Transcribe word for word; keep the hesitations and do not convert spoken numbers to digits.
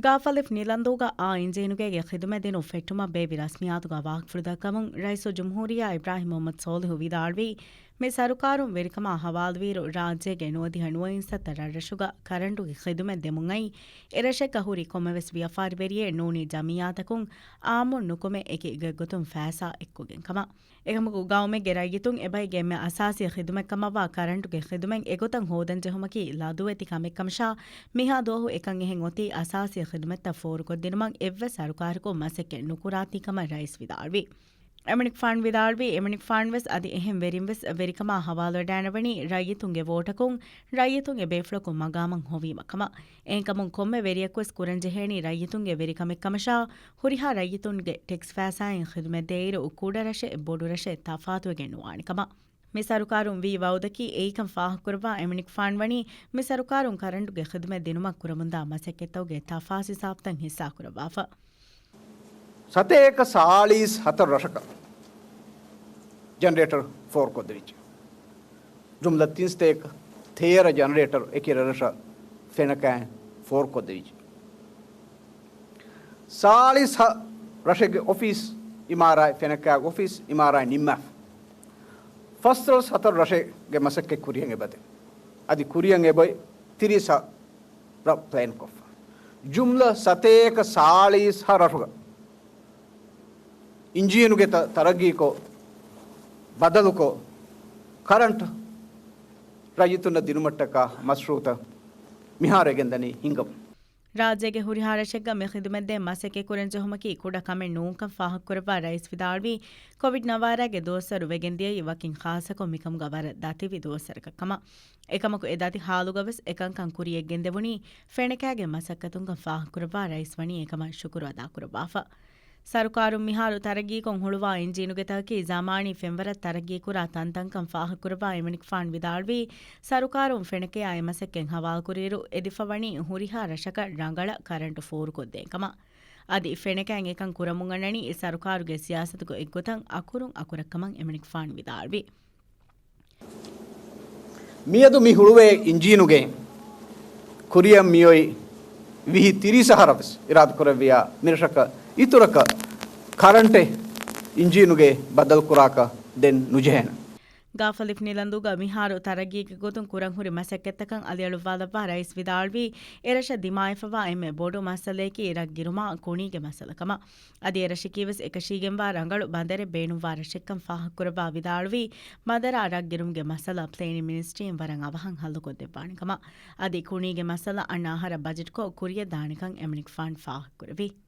ގާފަލިފް ނިލަންދޫގަ އާ އިންޖީނުގޭގެ ޚިދުމަތް ދިނުން ފެއްޓުމަށް ބޭއްވި ރަސްމިއްޔާތުގަ ވާހަކަފުޅު ދައްކަމުން ރައީސުލްޖުމްހޫރިއްޔާ އިބްރާހިމް މުހައްމަދު ސޯލިހު ވިދާޅުވީ، މި ސަރުކާރުން ވެރިކަމާ ހަވާލުވިއިރު، ރާއްޖޭގެ ނުވަދިހަ ނުވައިން ސަތަ ރަށްރަށުގަ ކަރަންޓުގެ ޚިދުމަތް ދެމުން އައީ، އެރަށެއްގަ ހުރި ކޮންމެވެސް ވިޔަފާރިވެރިއެއް ނޫނީ ޖަމިއްޔާތަކުން އާއްމުން ނުކުމެ އެކި ގޮތްގޮތުން ފައިސާ އެއްކޮށްގެން ކަމަށް. އެކަމަކު، ގައުމެއްގެ ރައްޔިތުން އެބައިގެ އެންމެ އަސާސީ ޚިދުމަތްކަމަށްވާ ކަރަންޓުގެ ޚިދުމަތް އެގޮތަށް ހޯދަން ޖެހުމަކީ ލަދުވެތި ކަމެއްކަމަށާ، މިހާ ދުވަހު އެކަން އެހެން އޮތީ އަސާސީ ޚިދުމަތްތައް ފޯރުކޮށްދިނުމަށް އެއްވެސް ސަރުކާރަކު މަސައްކަތް ނުކުރާތީ ކަމަށް ރައީސް ވިދާޅުވި. އެމަނިކުފާން ވިދާޅުވީ، އެމަނިކުފާން ވެސް އަދި އެހެން ވެރިން ވެސް ވެރިކަމާ ހަވާލުވެޑާނެވަނީ ރައްޔިތުންގެ ވޯޓަކުން، ރައްޔިތުންގެ ބޭފުޅަކުން މަގާމަށް ހޮވީމަ ކަމަށް. އެހެންކަމުން ކޮންމެ ވެރިޔަކުވެސް ކުރަންޖެހޭނީ ރައްޔިތުންގެ ވެރިކަމެއްކަމަށާ، ހުރިހާ ރައްޔިތުންގެ ޓެކްސް ފައިސާއިން ޚިދުމަތް ދޭއިރު، ކުޑަ ރަށެއް ބޮޑު ރަށެއް ތަފާތުވެގެން ނުވާނެ ކަމަށް. މި ސަރުކާރުން ވީ ވައުދަކީ އެއީކަން ފާހަގަކުރައްވާ އެމަނިކުފާން ވަނީ، މި ސަރުކާރުން ކަރަންޓުގެ ޚިދުމަތް ދިނުމަށް ކުރަމުންދާ މަސައްކަތްތަކުގެ ތަފާސް ހިސާބުތައް ހިއްސާކުރައްވާފަ. ސަތޭކަ ސާޅީސް ހަތަރު ރަށަކަށް ޖަނަރޭޓަރު ފޯރުކޮށްދެވިއްޖެ. ޖުމްލަ ތިންސަތޭކަ ތޭރަ ޖަނަރޭޓަރު އެކި ރަށްރަށަށް ފެނަކައިން ފޯރުކޮށްދެވިއްޖެ. ސާޅީސް ހަ ރަށެއްގެ އޮފީސް އިމާރާތް ފެނަކައި އޮފީސް އިމާރާތް ނިންމާފަ. ފަސްދޮޅަސް ހަތަރު ރަށެއްގެ މަސައްކަތް ކުރިއަށް އެބަދޭ. އަދި ކުރިއަށް އެބޮތް ތިރީސް ހަ ރަށް ޕްލޭންކޮށްފަ. ޖުމްލަ ސަތޭކަ ސާޅީސް ހަ ރަށުގަ އިންޖީނުގެ ތަ-، ތަރައްގީކޮށް، ބަދަލުކޮށް، ކަރަންޓް ރައްޔިތުންނަށް ދިނުމަށްޓަކާ މަޝްރޫއުތައް މިހާރު އެގެންދަނީ ހިންގަމުން. ރާއްޖޭގެ ހުރިހާ ރަށެއްގަ މި ޚިދުމަތްދޭން މަސައްކަތްކުރަން ޖެހުމަކީ ކުޑަ ކަމެއް ނޫންކަން ފާހަގަކުރައްވާ ރައީސް ވިދާޅުވީ، ކޮވިޑް ނަވާރަގެ ދުވަސްވަރު ވެގެންދިޔައީ ވަކިން ޚާއްޞަކޮށް މިކަމުގަ ވަރަށް ދަތިވި ދުވަސްވަރަކަށް ކަމަށް. އެކަމަކު އެ ދަތި ހާލުގަވެސް އެކަންކަން ކުރިޔަށްގެންދެވުނީ ފެނަކައިގެ މަސައްކަތުންކަން ފާހަގަކުރައްވާ ރައީސް ވަނީ އެކަމަށް ޝުކުރު އަދާކުރައްވާފަ. ސަރުކާރުން މިހާރު ތަރައްގީކޮށް ހުޅުވާ އިންޖީނުގެ ތަކަކީ ޒަމާނީ ފެންވަރަށް ތަރައްގީކުރާ ތަންތަންކަން ފާހަގަކުރައްވާ އެމަނިކުފާން ވިދާޅުވީ، ސަރުކާރުން ފެނަކަޔާ އެ މަސައްކަތް ހަވާލުކުރިއިރު އެދިފަވަނީ ހުރިހާ ރަށަކަށް ރަނގަޅަށް ކަރަންޓު ފޯރުކޮށްދޭން ކަމަށް. އަދި ފެނަކައިން އެކަން ކުރަމުން އަންނަނީ އެ ސަރުކާރުގެ ސިޔާސަތުގެ އެއްގޮތަށް އަކުރުން އަކުރަށްކަމަށް އެމަނިކުފާން ވިދާޅުވި. މިއަދު މި ހުޅުވޭ އިންޖީނުގެ ކުރިއަށް މިއޮތް ވިހި ތިރީސް އަހަރަށް ވެސް އިރާދަކުރެއްވިޔާ މިރަށަކަށް އިތުރަކަށް ކަރަންޓެއް އިންޖީނުގެ ބަދަލުކުރާކަށް ދެން ނުޖެހޭނެ. ގާފަލިފް ނިލަންދޫގަ މިހާރު ތަރައްގީގެ ގޮތުން ކުރަން ހުރި މަސައްކަތްތަކަށް އަލިއަޅުއްވާލައްވާ ރައީސް ވިދާޅުވީ، އެރަށަށް ދިމާވެފަވާ އެންމެ ބޮޑު މައްސަލަޔަކީ ރަށް ގިރުމާ ކުނީގެ މައްސަލަ ކަމަށް. އަދި އެރަށަކީވެސް އެކަށީގެންވާ ރަނގަޅު ބަނދަރެއް ބޭނުންވާ ރަށެއްކަން ފާހަގަކުރައްވާ ވިދާޅުވީ، ބަނދަރާ ރަށް ގިރުމުގެ މައްސަލަ ޕްލޭނިން މިނިސްޓްރީން ވަރަށް އަވަހަށް ހައްލުކޮށްދެއްވާނެ ކަމަށް. އަދި ކުނީގެ މައްސަލަ އަންނަ އަހަރަށް ބަޖެޓްކޮށް ކުރިއަށް ދާނެކަން އެމަނިކުފާން ފާހަގަކުރެއްވި.